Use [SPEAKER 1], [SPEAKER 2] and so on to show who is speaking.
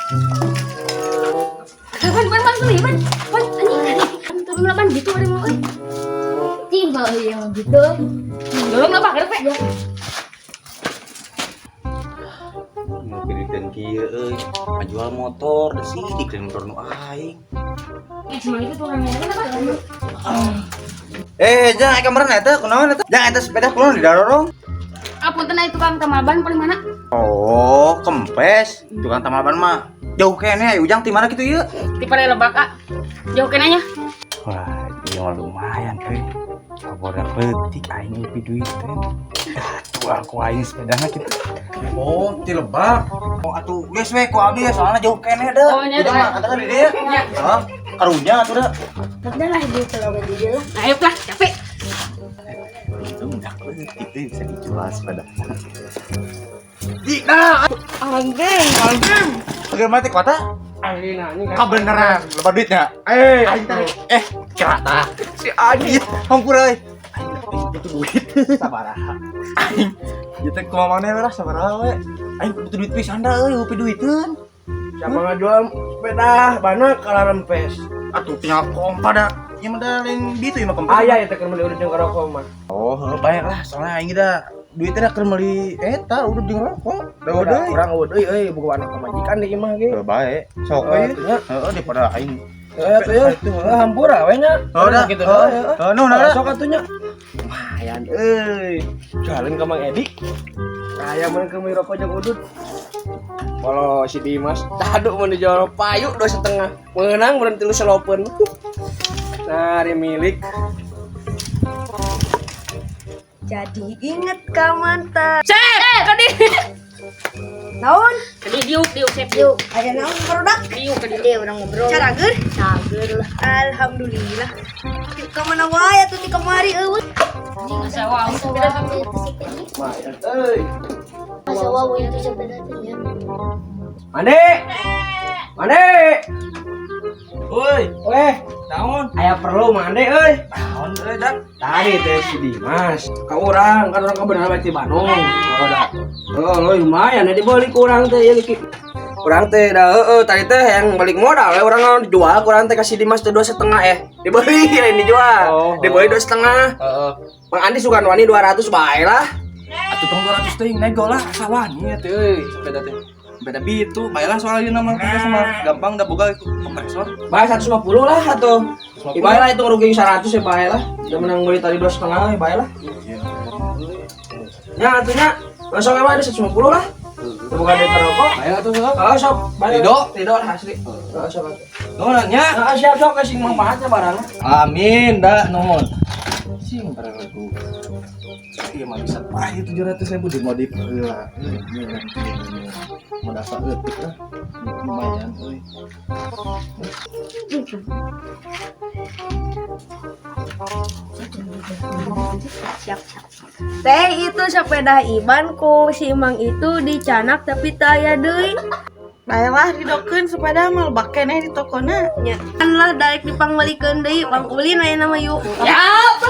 [SPEAKER 1] Ban, ban, ban, ban, ban, ban, anjing, anjing. Turun lah, ban, gitu ada mau, euy.
[SPEAKER 2] Cing, kalau yang gitu.
[SPEAKER 1] Dorong lah, Pak, gerep, ya.
[SPEAKER 3] Mau kieu euy, ngajual motor da sidik lain motor nu aing.
[SPEAKER 1] Eh, cuma itu tukangnya kan apa?
[SPEAKER 3] Eh, jangan kemarin eta kunaon eta? Jangan eta sepeda kunaon didorong?
[SPEAKER 1] Ah, punten aya tukang tambal ban paling mana?
[SPEAKER 3] Oh, kempes. Tukang tambal ban mah jauh keneh aya Ujang ti mana kitu ieu?
[SPEAKER 1] Di pada lebak, ah. Jauh kenanya.
[SPEAKER 3] Wah, ieu mah lumayan euy. Coba leutik aing lebih duit teh. Tuh aku aing sepedana kitu. Oh, ti lebak. Oh, atuh geus we ku abdi soalna jauh keneh da.
[SPEAKER 1] Oh, nya,
[SPEAKER 3] Ujang mah katakan di dieu.
[SPEAKER 1] Nya.
[SPEAKER 3] Hah? Karunya atuh da.
[SPEAKER 2] Udah lah, dia kalau dia lah.
[SPEAKER 1] Nah, ayo lah, capek.
[SPEAKER 3] Untung udah leutik teh bisa dijual sepeda. Nah, anjing, anjing. Bagaimana teh kota?
[SPEAKER 4] Akhirnya anjing.
[SPEAKER 3] Kabeneran, lebar duitnya.
[SPEAKER 4] Eh,
[SPEAKER 3] Aing tarik. Eh, kira si Adit, hampura euy. Aing butuh duit sabaraha. Aing ieu teh kumaha maneh we lah sabaraha we. Aing butuh duit pisan da euy, eueuh duiteun.
[SPEAKER 4] Siapa ngajual sepeda bana kalah rempes.
[SPEAKER 3] Atuh tinggal kompa da. Ieu mah da lain ditu ieu mah kompa.
[SPEAKER 4] Aya ya teh keur meuli udud jeung rokok mah.
[SPEAKER 3] Oh, heuh bae lah soalnya aing da duitnya da keur meuli eta udud jeung rokok. Da
[SPEAKER 4] Udah
[SPEAKER 3] deui.
[SPEAKER 4] kurang eueuh deui euy boga anak pamajikan di imah ge.
[SPEAKER 3] Heuh bae. Sok we.
[SPEAKER 4] Atuh nya.
[SPEAKER 3] Heeh daripada aing.
[SPEAKER 4] Eh atuh ya. Heuh hampura we nya.
[SPEAKER 3] Oh, dah.
[SPEAKER 4] Gitu
[SPEAKER 3] Oh,
[SPEAKER 4] dah.
[SPEAKER 3] oh, nuhun, dah.
[SPEAKER 4] Sok atuh nya. Lumayan euy. Jalan ke Mang Edi. Aya mun keur meuli rokok jeung udud. Kalau si Dimas tadu mun dijual payu 2,5. Meunang mun tilu selopeun. Nah, ari milik.
[SPEAKER 5] Jadi inget ka mantan.
[SPEAKER 1] Sep, kadi.
[SPEAKER 5] Naon?
[SPEAKER 1] Kadi diuk, diuk, sep,
[SPEAKER 2] Yuk,
[SPEAKER 5] Aya naon produk?
[SPEAKER 1] diuk, kadi.
[SPEAKER 2] dia orang ngobrol.
[SPEAKER 5] Carager?
[SPEAKER 2] Cager lah.
[SPEAKER 5] Alhamdulillah. Ka mana wae atuh ti kamari eueuh.
[SPEAKER 1] Anjing asa wow, sepeda
[SPEAKER 2] Asa wow itu sepeda.
[SPEAKER 4] Lumayan euy.
[SPEAKER 2] Asa wow itu sepeda teh ya.
[SPEAKER 4] Mande. Mande.
[SPEAKER 3] Woi,
[SPEAKER 4] Weh,
[SPEAKER 3] naon?
[SPEAKER 4] aya perlu mande euy.
[SPEAKER 3] Naon euy, Dak?
[SPEAKER 4] Tadi teh si Dimas ka urang, kan urang kebenaran balik ti Bandung. Oh, dah. Oh, lo lumayan ya dibeli ku urang teh ya ki. Urang teh dah heeh tadi teh yang balik modal we urang naon dijual ku urang teh kasih Dimas teh 2,5 dibeli lain dijual.
[SPEAKER 6] Oh,
[SPEAKER 4] Dibeli 2,5.
[SPEAKER 6] Heeh.
[SPEAKER 4] Mang Andi suka wani 200 bae lah.
[SPEAKER 6] Atuh tong 200 teuing nego lah asa wani atuh euy sepeda teh. Sepeda bitu, bae lah soalnya nama kita sama gampang da boga itu kompresor.
[SPEAKER 4] Bae 150 lah atuh.
[SPEAKER 6] 150.
[SPEAKER 4] Bae lah itu rugi 100 ya bae lah. Udah menang beli tadi 2,5 ya bae lah. Ya atunya langsung aja 150 lah. Udah bukan duit rokok.
[SPEAKER 6] Bae lah tuh sok.
[SPEAKER 4] Oh, sok. Bae.
[SPEAKER 6] Rido?
[SPEAKER 4] Rido lah asli. Oh, sok atuh.
[SPEAKER 6] Nuhun nya.
[SPEAKER 4] Nah, siap sok kasih manfaatnya barang.
[SPEAKER 6] Amin da nuhun. Sing barang. Iya mah bisa pahit 700.000 dimodif heula. Modal saeutik lah. Lumayan euy.
[SPEAKER 5] Siap, siap. Teh itu sepeda Iban ku si Mang itu dicanak tapi teu aya deui.
[SPEAKER 7] Baiklah didokeun sepeda mah lebak keneh di tokona.
[SPEAKER 5] Nya. Kan lah daek dipangmeulikeun deui, Bang Ulin aya nama yuk.
[SPEAKER 1] Siap.